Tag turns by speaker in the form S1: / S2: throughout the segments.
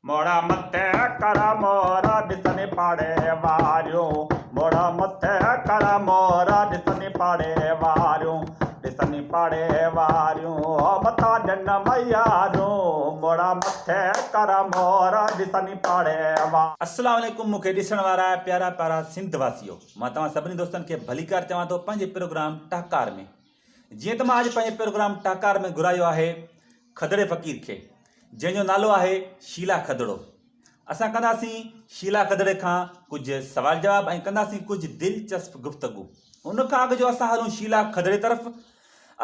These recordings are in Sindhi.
S1: موڙا مٿي ڪر مور ڏسن پاڙي واريون، موڙا مٿي ڪر مور ڏسن پاڙي واريون، ڏسن پاڙي واريون مٿان ڏين ميارون، موڙا مٿي ڪر مور ڏسن پاڙي واريون.
S2: السلام عليڪم مون کي ڏسڻ وارا پيارا پيارا سنڌ واسيو مان توهان سڀني دوستن کي ڀليڪار چوان ٿو پنهنجي پروگرام ٽهڪار ۾ جيئن ته مان اڄ پنهنجي پروگرام ٽهڪار ۾ گهرايو آهي کدڙي فقير کي جنهن جو نالو آهي شيلا کدڙو. اسان ڪنداسين شيلا کدڙي کان ڪجهه سوال جواب ۽ ڪنداسين ڪجهه دلچسپ گفتگو. ان کان اڳ جو اسان هلون شيلا کدڙي طرف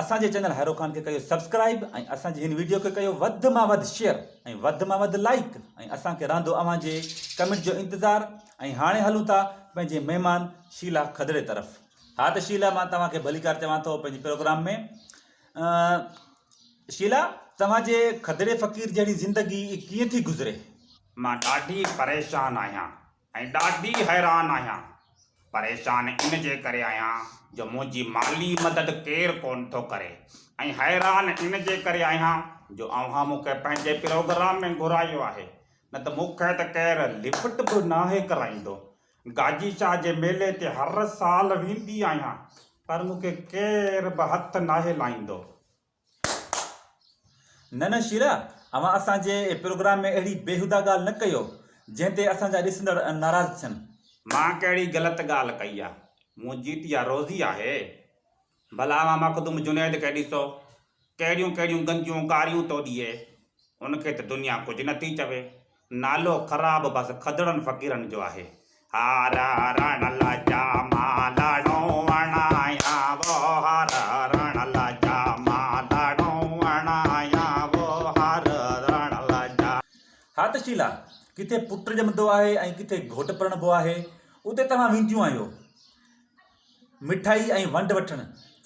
S2: اسان جي چينل هيرو خان کي ڪيو سبسڪرائيب ۽ اسان جي هن ويڊيو کي ڪيو وڌ مان وڌ شيئر ۽ وڌ مان وڌ لائيڪ ۽ اسان کي رهندو اوهان جي ڪمينٽ جو انتظار ۽ هاڻي هلون ٿا پنهنجي مهمان شيلا کدڙي طرف. ها ته شيلا مان توهان کي ڀليڪار چوان ٿو پنهنجي پروگرام ۾. شيلا، توهان جي کدڙي فقير جهڙي زندگي ڪيئن ٿي گذري؟
S1: مان ڏاڍي پريشان آهيان ۽ ڏاڍي حيران آهيان. پريشان ان جي ڪري آهيان جو منهنجي مالي مدد ڪير ڪونه ٿو ڪري ۽ حيران ان جي ڪري آهيان جو اوهان مون کي پنهنجي پروگرام ۾ گهرايو آهي نه ته مون کي ته ڪير لفٽ به ناهي ڪرائيندو. گاجي شاهه جي ميلي تي هر سال ويندي آهيان پر مون کي ڪير به هٿ ناهي لائيندو.
S2: نه نه شيرا، اوهان اسان جي پروگرام ۾ اهڙي بيهوده ڳالهه نه ڪيو، جنهن تي اسان جا ڏسندڙ ناراض ٿين.
S1: مان ڪهڙي غلط ڳالهه ڪئي آ؟ منهنجي ته اها روزي آهي. ڀلا اوهان مخدوم جنيد کي ڏسو، ڪهڙيون ڪهڙيون گنديون گاريون ٿو ڏئي. ان کي ته دنيا ڪجهه نه ٿي چوي. نالو خراب بس کدڙن فقيرن جو آهي. هار رڻ لجا مان لڙو وڻايان وو هار رڻ لجا مان لڙو وڻايان وو هار رڻ لجا.
S2: ها ته شيلا، ڪٿي پٽ ڄمندو آهي ۽ ڪٿي گهوٽ پرڻبو آهي، اتي توهان وينديون آهيو. مٺائي ۽ ونڊ وٺڻ،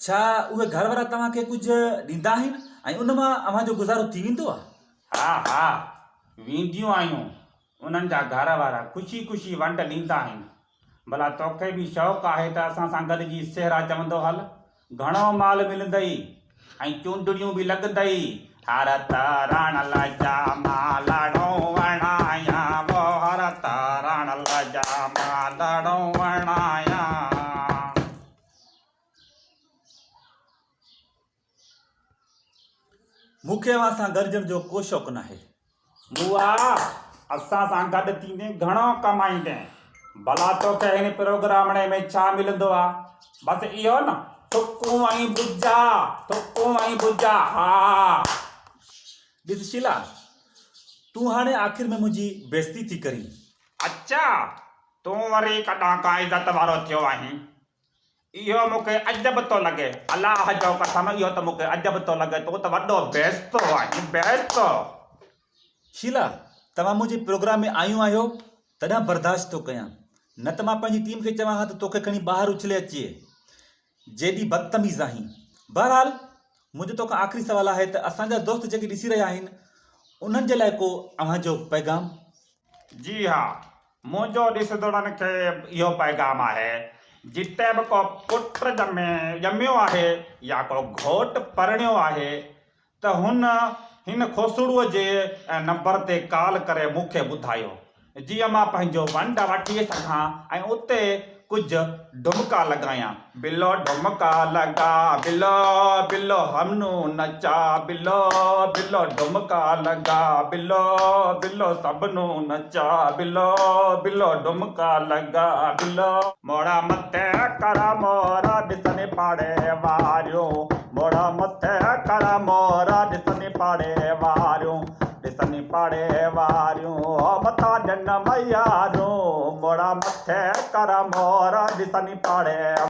S2: ڇا اهي گهر وارا توهان کي ڪجهه ڏيندا آهن ۽ ان مان اوهان جو گذارو ٿي ويندو آهي؟
S1: ها ها، وينديون آهيون، انهن جا گهر وارا خوشي خوشي ونڊ ڏيندا آهن. ڀلا توکي به شوق آهي ته اسان سان گڏجي سهرا چوندو هل، گهڻو مال ملندئي ۽ چونڊڙيون به لڳندئي. هر ترڻ لجا مان لڙو وڻايان وو هر ترڻ لجا مان لڙو وڻايان.
S2: مون کي اوهان سان گڏجڻ جو ڪو شوق ناهي.
S1: بوا، اسان سان گڏ ٿيندين گهڻو ڪمائيندين. ڀلا توکي هن پروگرامڙي ۾ ڇا ملندو آ؟ بس اهو نه، ٿڪون ۽ بجا، ٿڪون ۽ بجا، ها.
S2: ڏس شيلا، تون هاڻي آخر ۾ منهنجي بيعزتي ٿي ڪرين.
S1: اڇا، تون وري ڪڏهن کان عزت وارو ٿيو آهين؟ اهو مون کي عجب ٿو لڳي. الله جو قسم اهو ته مون کي عجب ٿو لڳي. تون ته وڏو بيستو آهين، بيستو.
S2: شيلا، توهان منهنجي پروگرام ۾ آيون آهيو، تڏهن برداشت ٿو ڪيان. نه ته مان پنهنجي ٽيم کي چوان ها ته توکي کڻي ٻاهر اڇلي اچي. جيڏي بدتميز آهين. بهرحال، منهنجو توکان آخري سوال آهي ته اسان جا دوست جيڪي ڏسي رهيا آهن، انهن جي لاء ڪو اوهان جو پيغام؟
S1: جي ها، منهنجو ڏسندڙن کي اهو پيغام آهي، جتي به ڪو پٽ ڄمي ڄميو آهي يا ڪو گهوٽ پرڻيو آهي ته هن هن کوسڙوء جي نمبر تي ڪال ڪري مون کي ٻڌايو، جيئن مان پنهنجو ونڊ وٺي سگهان ۽ اتي ڪجهه ڍمڪا لڳايان. بلو ڍمڪا لڳا بلو بلو همنو نچا بلو بلو ڍمڪا لڳا بلو بلو سڀنو نچا بلو بلو ڍمڪا لڳا بلو. موڙا مٿي ڪر مور ڏسن پاڙي واريون موڙا مٿي ڪر مور ڏسن پاڙي واريون ڏسن پاڙي واريون متان ڏين ميارون موڙا مٿي ڪر مور ڏسن پاڙي.